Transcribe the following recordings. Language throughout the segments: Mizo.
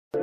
Kum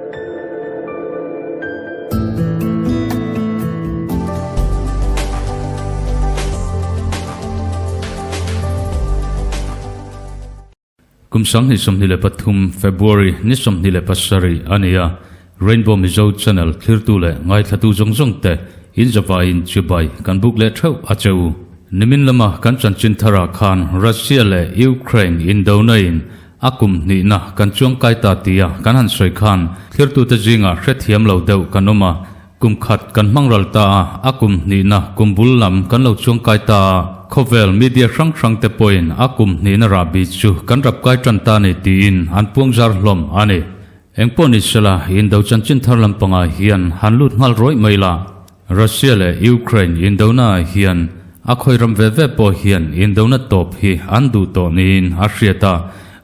2023 February ni 27 a ni a, Rainbow Mizo Channel thlirtu leh ngaithlatu zawng zawng te in zavaiin chibai kan buk leh theuh a che u. Nimin lama kan chanchin tharah khan Russia leh Ukraine indona in A kum hnihna kan chuang kai ta tia kan han sawi khan thlirtute zingah hrethiam lo deuh kan awm a, kum khat kan hmang ral ta a, a kum hnihna kum bul lam kan lo chuang kai ta a, khawvel media hrang hrang te pawhin a kum hnihna rahbi chu kan rap kai tan ta ni tiin an puang zar hlawm a ni. Engpawh ni sela indo chanchin thar lampangah hian han lut nghal rawih mai la. Russia leh Ukraine indona ah hian a khawi ram ve ve pawh hian indona tawp hi an duh tawh niin a hriat a.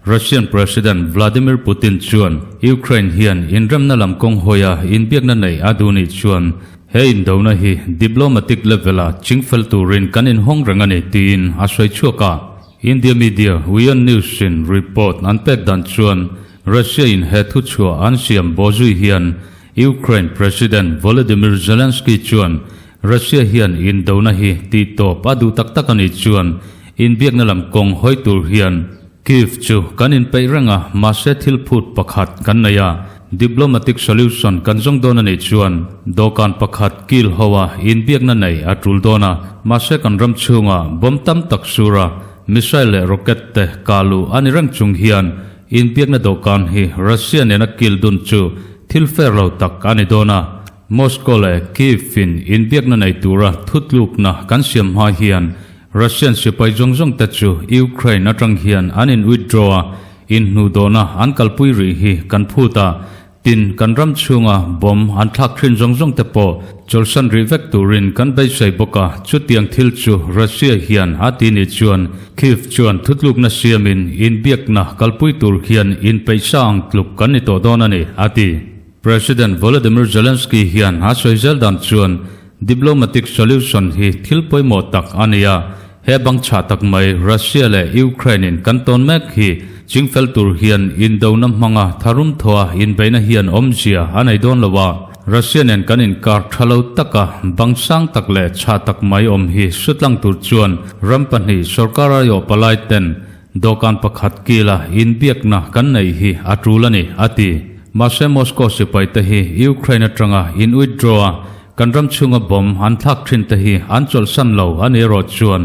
Russian President Vladimir Putin chuan Ukraine hian inremna lam kawng hawia inbiakna neih a duh nih chuan he indona hi diplomatic level-a chingfel turin kan inhawng reng a ni tiin a sawi chhuak a. India media Wion News-in report an pek dan chuan Russia-in he thuchhuah an siam bawzui hian Ukraine President Volodymyr Zelensky chuan Russia hian indona hi tih tawp a duh tak tak a nih chuan inbiakna lam kawng hawi tur hian Kyiv chu kan inpeih reng a, mahse thil phut pakhat kan nei a, diplomatic solution kan zawng dawn a nih chuan dawhkan pakhat kil ho a inbiakna nei a tul dawn a, mahse kan ram chhunga bomb tam tak sur a, missile leh rocket te kah luh a ni reng chung hian Inbiakna dawhkan hi Russia nena kil dun chu thil fair lo tak a ni dawn a, Moscow leh Kyiv in inbiakna nei tura thutlukna kan siam hma hian Russian sipai zawng zawng te chu Ukraine atang hian an in withdraw a, inhnuhdawhna an kalpui rih hi kan phut a, Tin, kan ram chhunga bomb an thlak thin zawng zawng te pawh chawlhsan rih vek turin kan beisei bawk a, chutiang thil chu Russia hian a ti nih chuan Kyiv chuan thutlukna siamin inbiakna kalpui tur hian inpeihsa ang tluk kan ni tawh dawn a ni, a ti. President Volodymyr Zelensky hian a sawi zel dan chuan diplomatic solution hi thil pawimawh tak a ni a, He bang chhah tak mai Russia leh Ukraine in kan tawn mek hi chingfel tur hian indona hmanga tharum thawha inbeihna hian awmzia a nei dawn lo a, Russia nen kan inkar tha lo taka bang sang tak leh chhah tak mai awm hi sutlang tur chuan ram pahnih sorkar aiawh palai ten dawhkan pakhat kila inbiakna kan neih hi a tul a ni, a ti. Mahse Moscow sipai te hi Ukraine atanga in withdraw a, Kan ram chhunga bomb an thlak thin te hi an chawlhsan lo a ni erawh chuan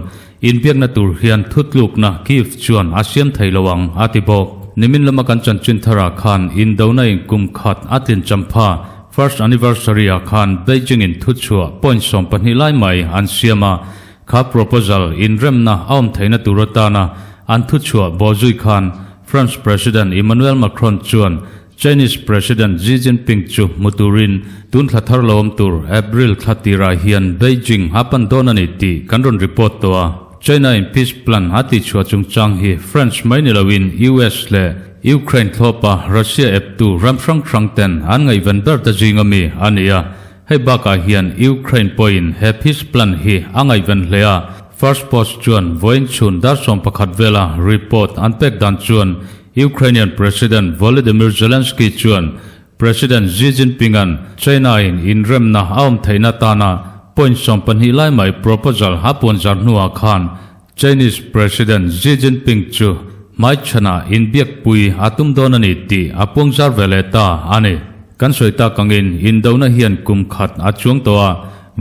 inbiakna tur hian thutlukna Kyiv chuan a siam thei lo ang, a ti bawk. Nimin lama kan chanchin tharah khan indona in kum khat a tlin champha first anniversary ah khan Beijing in thuchhuah point 12 lai mai an siam a, kha proposal inremna a awm theihna tur atana an thuchhuah bawhzui khan France President Emmanuel Macron chuan Chinese President Xi Jinping chu hmu turin tun thla thar lo awm tur April thla tirah hian Beijing a pan dawn a ni tih kan rawn report tawh a. China in peace plan a tihchhuah chungchang hi French mai ni loin US leh Ukraine thlawpa Russia eptu ram hrang hrang ten an ngaihven ber ta zing ami a ni a. Hei bakah hian Ukraine pawhin he peace plan hi a ngaihven hle a. First Post chuan vawiin chhun dar 11 vela report an pek dan chuan Ukrainian President Volodymyr Zelensky chuan President Xi Jinping-a'n China-in inremna a awm theihna atana point 12 lai mai proposal a puanzar hnuah khan Chinese President Xi Jinping chu hmaichhanah inbiakpui a tum dawn a ni tih a puangzar ve leh ta a ni. Kan sawi tak angin indona hian kum khat a chuang tawh a,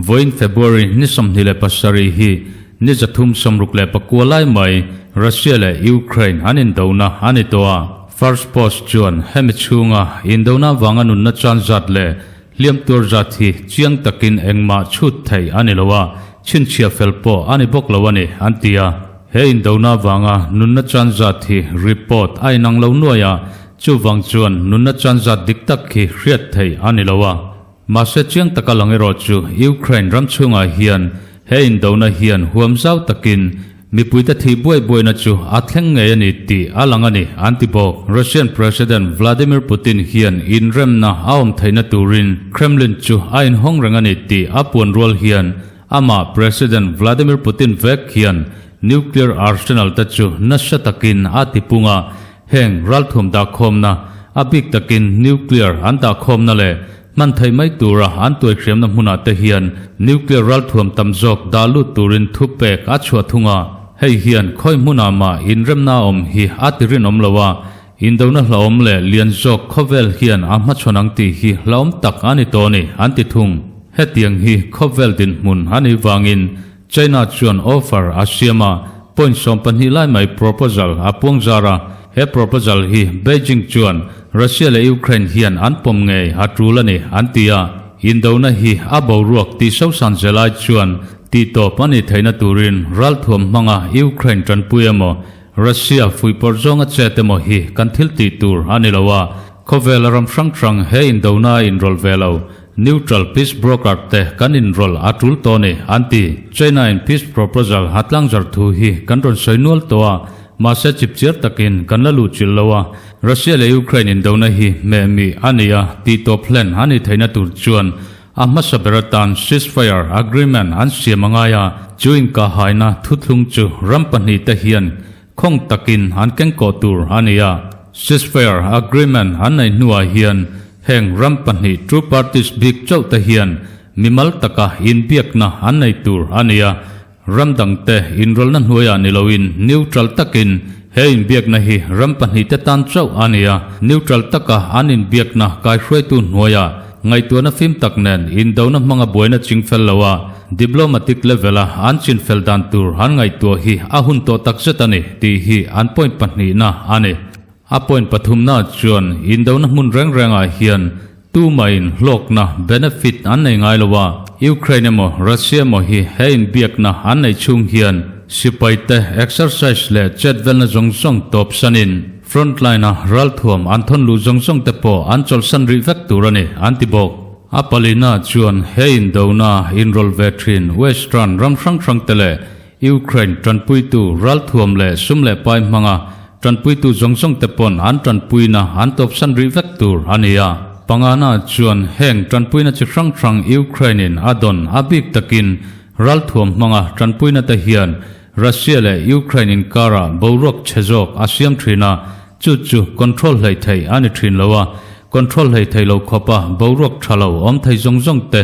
vawiin February ni 27 hi Ni 369 lai mai Russia leh Ukraine an indona a ni tawh a, First Post chuan hemi chhunga indona vanga nunna chan zat leh hliam tuar zat hi chiang takin engmah chhut theih a ni lo a, chhinchhiah fel pawh a ni bawk lo a ni, an ti a. He indona vanga nunna chan zat hi report a inang lo nuai a, chuvang chuan nunna chan zat dik tak hi hriat theih a ni lo a. Mahse chiang taka lang erawh chu Ukraine ram chhungah hian he indona hian huam zau takin mipuite thih buai buaina chu a thleng ngei a ni tih a lang a ni, an ti bawk. Russian President Vladimir Putin hian inremna a awm theihna turin Kremlin chu a inhawng reng a ni tih a puan rual hian amah President Vladimir Putin vek hian nuclear arsenal te chu nasa takin a tipung a, heng ralthum dahkhawmna. A bik takin nuclear an dahkhawmna leh hman theih mai tura an tuaihriamna hmunah te hian nuclear ralthuam tam zawk dah lut turin thupek a chhuah thung a. Hei hian khawi hmunah mah inremna awm hi a ti rinawm lo a, indona hlauhawm leh lian zawk khawvel hian a hmachhawn ang tih hi hlauhawm tak a ni tawh a ni, an ti thung. Hetiang hi khawvel dinhmun a nih vangin China chuan offer a siam a, point 12 lai mai proposal a puang zar a, he proposal hi Beijing chuan Russia leh Ukraine hian an pawm ngei a tul a ni an ti a, indona hi a boruak tih sosan zelai chuan tihtawp a nih theihna turin ralthuam hmanga Ukraine tanpui emaw Russia fuihpawrh zawnga chet emaw hi kan thil tih tur a ni lo a, khawvela ram hrang hrang he indona a inrawlh ve lo. Neutral peace broker te kan inrawlh a tul tawh a ni, an ti. China in peace proposal a tlangzar thu hi kan rawn sawi nual tawh a, mahse chipchiar takin kan la luhchilh lo a. Russia leh Ukraine indona hi hmeh mi a ni a, tihtawp hlen a nih theihna tur chuan a hmasa ber atan ceasefire agreement an siam a ngai a, chu inkahaina thuthlung chu ram pahnihte hian Khawng takin an kengkawh tur a ni a. Ceasefire agreement an neih hnuah hian heng ram pahnih two parties bik chauh te hian mimal taka inbiakna an nei tur a ni a. Ram dangte inrawlna hnuaiah ni loin neutral takin he inbiakna hi ram pahnihte tan chauh a ni a. Neutral taka an inbiakna kaihruaitu hnuaiah Ngaihtuahna fim tak nen indona hmanga buaina ching fel lo a, diplomatic level a an chin fel dan tur an ngaihtuah hi a hun tawh tak zet a ni tih hi an point pahnihna a ni. A point pathumna chuan indona hmun reng rengah hian tumahin hlawkna, benefit, an nei ngai lo a, Ukraine emaw Russia emaw hi he inbiakna an neih chhung hian sipaite exercise leh chetvelna zawng zawng tawpsanin, Frontline-a ralthuam an thawn luh zawng zawng te pawh an chawlhsan rih vek tur a ni, an ti bawk. A palina chuan he indona inrawlh ve thin Western ram hrang hrang te leh Ukraine tanpuitu ralthuam leh sum leh pai hmanga tanpuitu zawng zawng te pawn an tanpuina an tawpsan rih vek tur a ni a. Pangana chuan heng tanpuina chi hrang hrang Ukraine-in a dawn a bik takin ralthuam hmanga tanpuina te hian Russia leh Ukraine inkarah boruak chhe zawk a siam thin a, chu chu control hlei thei a ni thin lo a, control hlei thei lo khawpa boruak tha lo awm thei zawng zawng te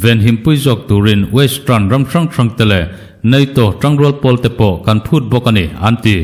venhimpui zawk turin Western ram hrang hrang te leh NATO tangrual pawl te pawh kan phut bawk a ni, an ti.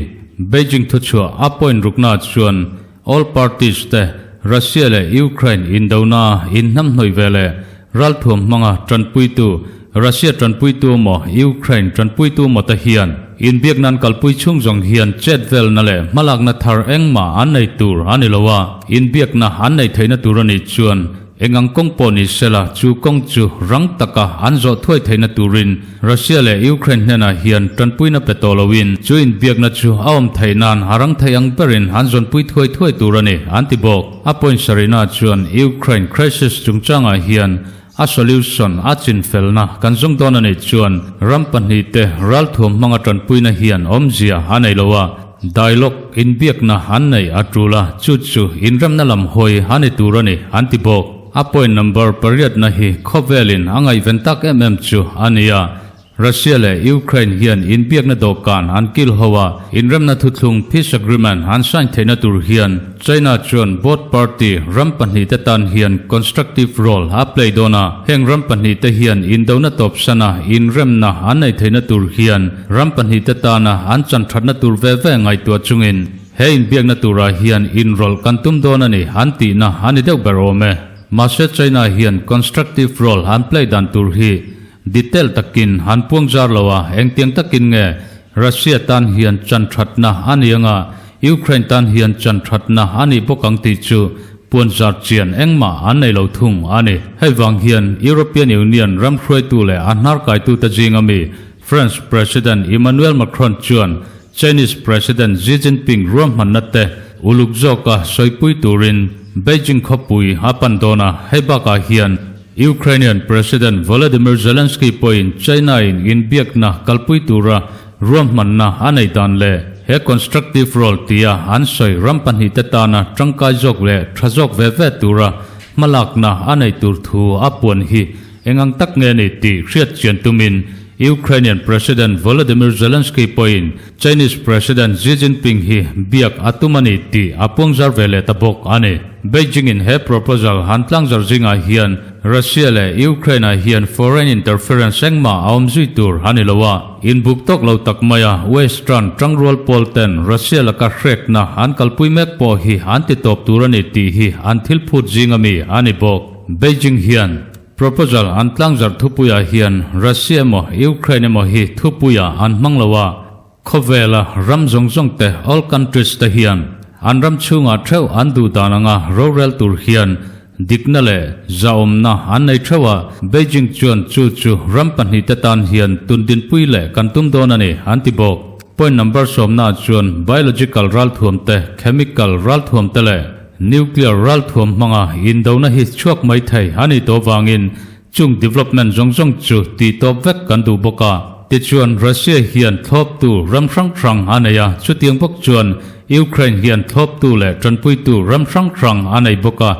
Beijing thuchhuah a point rukna chuan all parties te Russia leh Ukraine indona inhnamhnawih ve leh Ralthuam hmanga tanpuitu, Russia tanpuitu maw Ukraine tanpuitu maw te hian inbiakna an kalpui chhung zawng hian chet velna leh hmalakna thar engmah an nei tur a ni lo a, inbiakna an neih theihna tur a nih chuan eng ang kawng pawh ni sela chu kawng chu rang taka an zawh thuai theihna turin Russia leh Ukraine hnenah hian tanpuina pe tawh loin chu inbiakna chu a awm theih nan a rang thei ang berin an zawnpui thuai thuai tur a ni, an ti bawk. A point sarihna chuan Ukraine crisis chungchangah hian a solution, a chinfelna kan zawng dawn a nih chuan ram pahnihte ralthuam hmanga tanpuina hian awmzia a nei lo a, dialogue, inbiakna an neih a tul a, chu chu inremna lam hawi a ni tur a ni, an ti bawk. A point number pariatna hi khawvelin a ngaihven tak em em chu a ni a, Russia leh Ukraine hian inbiakna dawhkan an kil ho a, inremna thuthlung peace agreement an sign theihna tur hian China chuan both party ram pahnihte tan hian constructive role a play dawn a, heng ram pahnihte hian indona tawpsana inremna an nei theihna tur hian ram pahnihte tana an chan thatna tur ve ve ngaihtuah chungin he inbiakna turah hian inrawlh kan tum dawn a ni an tihna a ni deuh ber awm e. Mahse China hian constructive role an play dan tur hi Detail takin han puang zar lo a, engtiang takin nge Russia tan hian chan thatna a ni anga Ukraine tan hian chan thatna a nih bawk ang tih chu puan zar chian engmah an nei lo thung a ni. Hei vang hian European Union ram hruaitu leh a hnarkaitute zinga mi France President Emmanuel Macron chuan Chinese President Xi Jinping ruahmanna te uluk zawka sawipui turin Beijing khawpui a pan dawn a, hei bakah hian Ukrainian President Volodymyr Zelensky pawhin China-in inbiakna kalpui tura ruahmanna a nei dan leh he constructive role tia an sawi ram pahnihte tana tangkai zawk leh tha zawk ve ve tura hmalakna a nei tur thu a puan hi eng ang tak nge ni tih hriat chian tumin Ukrainian President Volodymyr Zelensky pawhin Chinese President Xi Jinping hi biak a tum a ni tih a puangzar ve leh ta bawk a ni. Beijing-in he proposal han tlangzar zingah hian Russia leh Ukraine-ah hian foreign interference engmah a awm zui tur a ni lo a, inbuk tawk lo tak maia Western tangrual pawl ten Russia laka hrekna an kalpui mek pawh hi an ti tawp tur a ni tih hi an thil phut zinga mi a ni bawk. Beijing hian proposal an tlangzarh thupuiah hian Russia emaw Ukraine emaw hi thupuiah an hmang lo a, Khawvela ram zawng zawng te, all countries, te hian an ram chhungah theuh an duh dan anga rorel tur hian dikna leh zahawmna an nei theuh a, Beijing chuan chu chu ram pahnihte tan hian tundinpui leh kan tum dawn a ni, an ti bawk. Point number sawmnaah chuan biological ralthuam te, chemical ralthuam te leh nuclear ralthuam hmanga indona hi chhuak mai thei a nih tawh vangin Chung development zawng zawng chu tih tawp vek kan duh bawk a. Tichuan Russia hian thlawptu ram hrang hrang a nei a, chutiang bawk chuan Ukraine hian thlawptu leh tanpuitu ram hrang hrang a nei bawk a.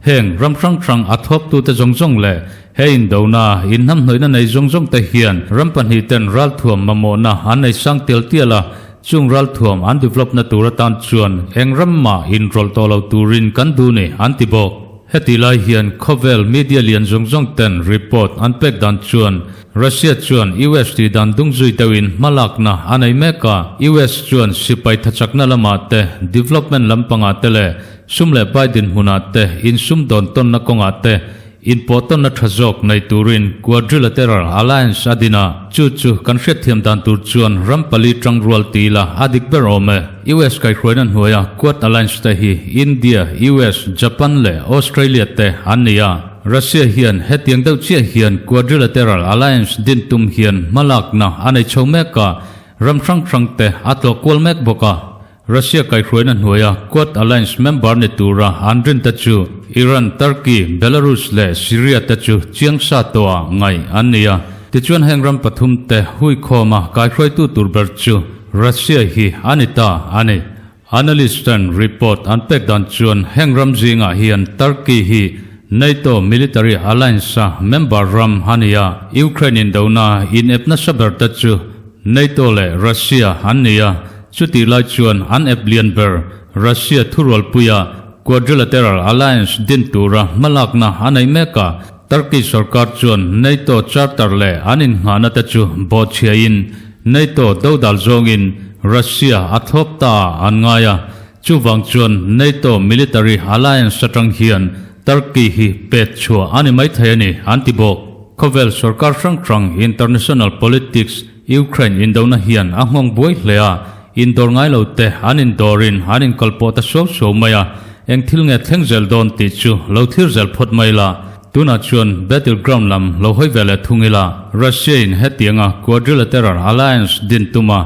Heng ram hrang hrang a thlawptute zawng zawng leh he indona inhnamhnawihna nei zawng zawng te hian ram pahnih ten ralthuam mamawhna an nei sang tial tial a, chung ralthuam an develop na tur atan chuan eng ram mah inrawlh tawh lo turin kan duh ni an ti bawk. Heti lai hian khawvel media lian zawng zawng ten report an pek dan chuan Russia chuan US tih dan dung zui deuhin hmalakna a nei mek a, US chuan sipai thachakna lamah te, development lampangah te leh sum leh pai dinhmunah te insumdawn tawnna kawngah te inpawh tawnna tha zawk nei turin quadrilateral alliance a din a, chu chu kan hriatthiam dan tur chuan ram pali tangrual ti ila a dik ber awm e. US kaihhruaina hnuaia Quad Alliance te hi India, US, Japan leh Australia te an ni a. Russia hian hetiang deuh chiah hian Quadrilateral Alliance din tum hian hmalakna a nei chho mek a, ram hrang hrang te a tlawh kual mek bawk a. Russia kaihhruaina hnuaia Quad Alliance member ni tura an rin te chu Iran, Turkey, Belarus leh Syria te chu chiang sa tawhah ngaih an ni a. Tichuan heng ram pathum te huikhawma kaihhruaitu tur ber chu Russia hi a ni ta a ni. Analyst ten report an pek dan chuan heng ram zingah hian Turkey hi NATO military alliance-a member ram a ni a, Ukraine indona inep nasa ber te chu NATO leh Russia an ni a, chutih lai chuan an ep lian ber Russia thurualpuia quadrilateral alliance din tura hmalakna a nei mek a, Turkey sorkar chuan NATO charter leh an innghahna te chu bawhchhiain NATO dodal zawngin Russia a thlawp ta ah an ngai a, chuvang chuan NATO military alliance atang hian Turkey hi pet chhuah a ni maithei a ni an ti bawk. Khawvel sorkar hrang hrang international politics Ukraine indona hian a nghawng buai hle a, indawr ngai lo te an indawrin an inkalpawh ta suau suau mai a, eng thil nge thleng zel dawn tih chu lo thlir zel phawt mai la. Tunah chuan battle ground lam lo hawi ve leh thung ila, Russia-in hetianga quadrilateral alliance din tuma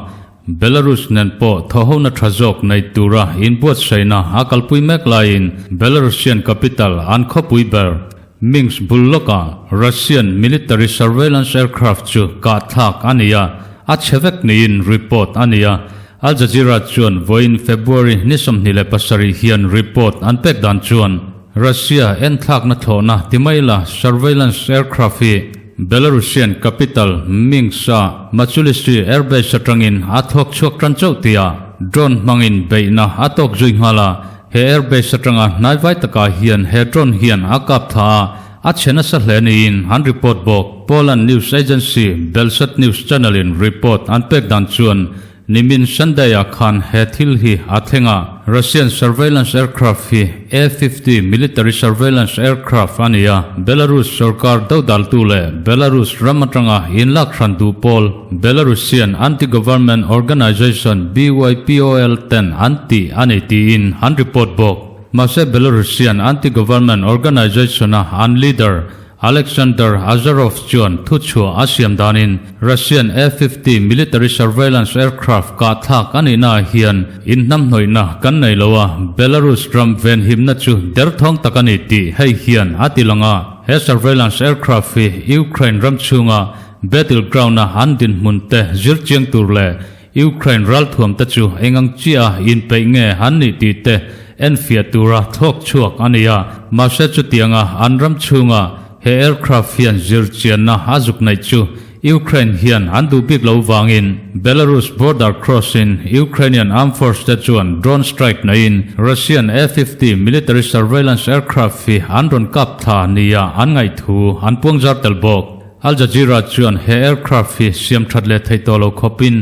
Belarus nen pawh thawhhona tha zawk nei tura inbuatsaihna a kalpui mek laiin Belarusian capital an khawpui ber Minsk bul lawkah Russian military surveillance aircraft chu kah thlak a ni a, a chhe vek niin report a ni a. Al Jazeera chuan vawiin February ni 27 hian report an pek dan chuan Russia enthlakna thlawhna ti mai la surveillance aircraft hi Belarusian capital Minsk-a Machulishchi airbase atangin a thlawk chhuak tan chauh tia drone hmangin beihna a tawk zui nghal a. He airbase atanga hnaivai takah hian he drone hian a kap thla a, a chhe nasa hle niin an report bawk. Poland news agency Belsat News channel-in report an pek dan chuan nimin Sunday-ah khan he thil hi a thleng a. Russian surveillance aircraft hi A-50 military surveillance aircraft a ni a, Belarus sorkar dodaltu leh Belarus ram atanga inlak hran duh pawl Belarusian anti-government organisation BYPOL ten an tih a ni tiin an report bawk. Mahse Belarusian anti-government organisation-a an leader Alexander Azarov chuan thuchhuah a siam danin Russian A-50 military surveillance aircraft kah thlak a nihnaah hian inhnamhnawihna kan nei lo a, Belarus ram venhimna chu derthawng tak a ni tih hei hian a ti lang a. He surveillance aircraft hi Ukraine ram chhunga Battle ground-a an dinhmun te zir chiang tur leh Ukraine ralthuam te chu eng ang chiah a inpeih nge an nih tih te enfiah tura thlawk chhuak a ni a. Mahse chutianga an ram chhunga he aircraft hian zir chianna a zuk neih chu. Ukraine hian an duh bik lo vangin Belarus border cross in Ukrainian armed force te chuan drone strike neiin Russian A-50 military surveillance aircraft hi an rawn kap thla nia an ngaih thu an puangzar tel bawk. Al Jazeera chuan he aircraft hi siam that leh theih tawh lo khawpin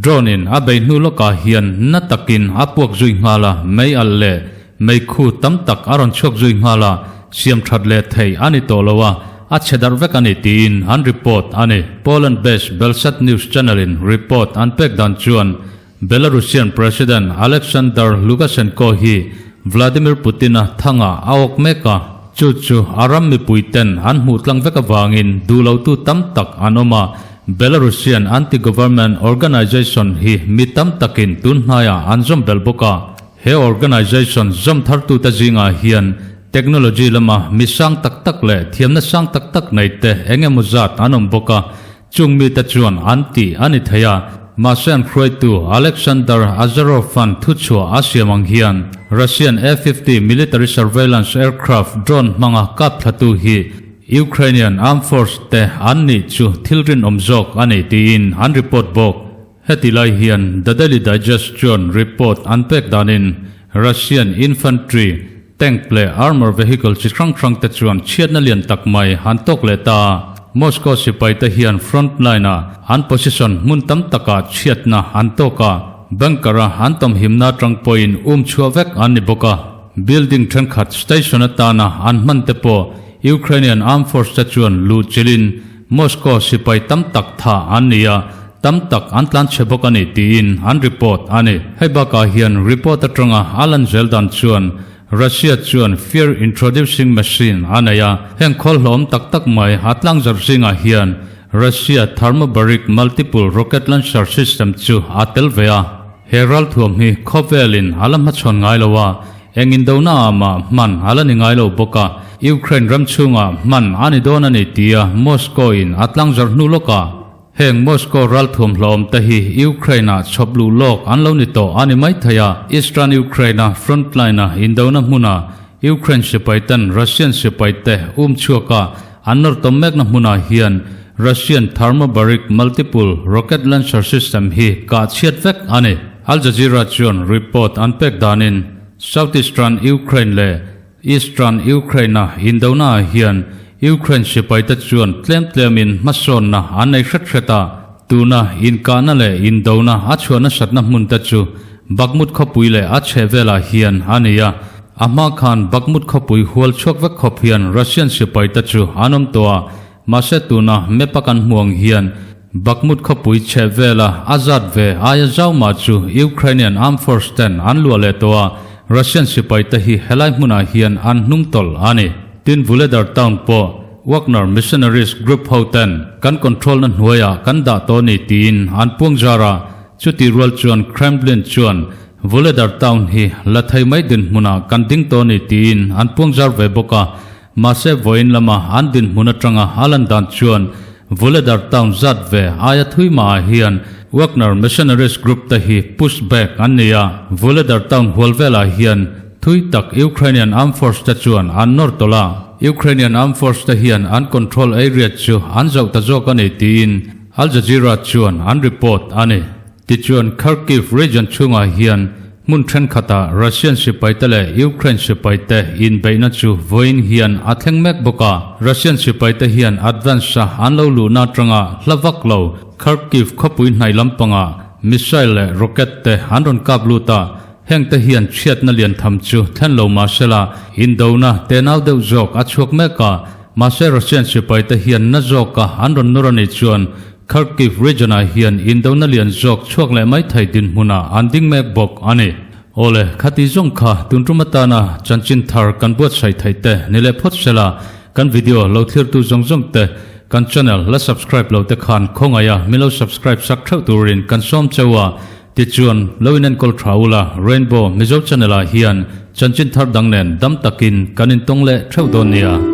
Drone in a bei hnu lawkah hian na takin a puak zui nghal a, mei alh leh mei khu tam tak a rawn chhuak zui nghal a, siam that leh theih a ni tawh lo a, a chhe darh vek a ni tiin an report a ni. Poland-based Belsat News channel in report an pek dan chuan Belarusian President Alexander Lukashenko hi Vladimir Putin-a thangah a awk mek a, chu chu a ram mipui ten an hmuh tlang vek avangin duh lotu tam tak an awm a, Belarusian anti-government organization hi mi tam takin tun hnaiah an zawm belh bawk a, he organization zawm thartute zingah hian technology lama mi sang tak tak leh thiamna sang tak tak nei te eng emaw zat an awm bawk a, chung mite chuan an tih a ni thei a, mahse an hruaitu Alexander Azarov-a'n thuchhuah a siam ang hian Russian A-50 military surveillance aircraft drone hmanga kap thlatu hi Ukrainian Armed Force te an nih chu thil rinawm zawk a ni tiin an report bawk. Heti lai hian The Daily Digest chuan report an pek danin Russian infantry, tank leh armour vehicle chi hrang hrang te chuan chhiatna lian tak mai an tawk leh ta. Moscow sipai te hian front line ah an position hmun tam takah chhiatna an tawk a, bunker a an tawmhimna atang pawhin um chhuah vek an ni bawk a. Building thenkhat station atana an hman te pawh Ukrainian Armed Force te chuan luh chilhin Moscow sipai tam tak tha an ni a, tam tak an tlan chhe bawk a ni tiin an report a ni. Hei bakah hian report atanga a lan zel dan chuan Russia chuan fear introducing machine a nei a, heng khawl hlawm tak tak mai a tlangzarh zingah hian Russia thermobaric multiple rocket launcher system chu a tel ve a. He ralthuam hi khawvelin a la hmachhawn ngai lo a, eng indona ah mah hman a la ni ngai lo bawk a, Ukraine ram chhungah hman a ni dawn a ni tia Moscow in a tlangzarh hnu lawk a, heng Moscow ralthuam hlawm te hi Ukraine ah chhawp luh lawk an lo ni tawh a ni maithei a, Eastern Ukraine a frontline a indona hmuna Ukraine sipai ten Russian sipai te um chhuak a an nawr tawm mekna hmunah hian Russian thermobaric multiple rocket launcher system hi kah chhiat vek a ni. Al Jazeera chuan report an pek danin Southeastern Ukraine leh Eastern Ukraine-a indonaah hian Ukraine sipaite chuan tlem tlemin hmasawnna an nei hret hret a, tuna inkahna leh indona a chhuah nasatna hmunte chu Bakhmut khawpui leh a chhehvelah hian a ni a. A hma khan Bakhmut khawpui hual chhuak vek khawp hian Russian sipaite chu an awm tawh a, mahse tuna map a kan hmuh ang hian Bakhmut khawpui chhehvela a zat ve aia zau mah chu Ukrainian Armed Force ten an luah leh tawh a, Russian sipaite hi helai hmunah hian an hnung tawlh a ni. Tin Vuhledar town pawh Wagner Missionaries Group ho ten kan control na hnuaiah kan dah tawh ni tiin an puang zar a, chutih rual chuan Kremlin chuan Vuhledar town hi la thei mai dinhmunah kan ding tawh ni tiin an puang zar ve bawk a, mahse vawiin lama an dinhmun atanga a lan dan chuan Vuhledar town zat ve aia thui mahah hian Wagner Missionaries Group te hi push back an ni a, Vuhledar town hual velah hian thui tak Ukrainian Armed Force te chuan an nawr tawlh a, Ukrainian Armed Force te hian an control area chu an zauh ta zawk a ni tiin Al Jazeera chuan an report a ni. Tichuan, Kharkiv region chhungah hian hmun thenkhatah Russian sipaite leh Ukraine sipaite inbeihna chu vawiin hian a thleng mek bawk a. Russian sipaite hian advance-a an lo luhna atanga hla vak lo Kharkiv khawpui hnaih lampangah missile leh rocket te an rawn kap lut a, hengte hian chhiatna lian tham chu thlen lo mahsela indona tenau deuh zawk a chhuak mek a. Mahse Russian sipaite hian na zawka an rawn nawr a nih chuan Kharkiv region-ah hian indona lian zawk chhuak leh mai thei dinhmunah an ding mek bawk a ni. Awle, khati zawng kha tun tum atana chanchin thar kan buatsaih theih te ni leh phawt sela, kan video lo thlirtu zawng zawng te, kan channel la subscribe lo te khan khawngaih a min lo subscribe sak theuh turin kan sawm cheu a, tichuan lo inenkawl tha ula Rainbow Mizo channel ah hian chanchin thar dang nen dam takin kan intawng leh theuh dawn nia.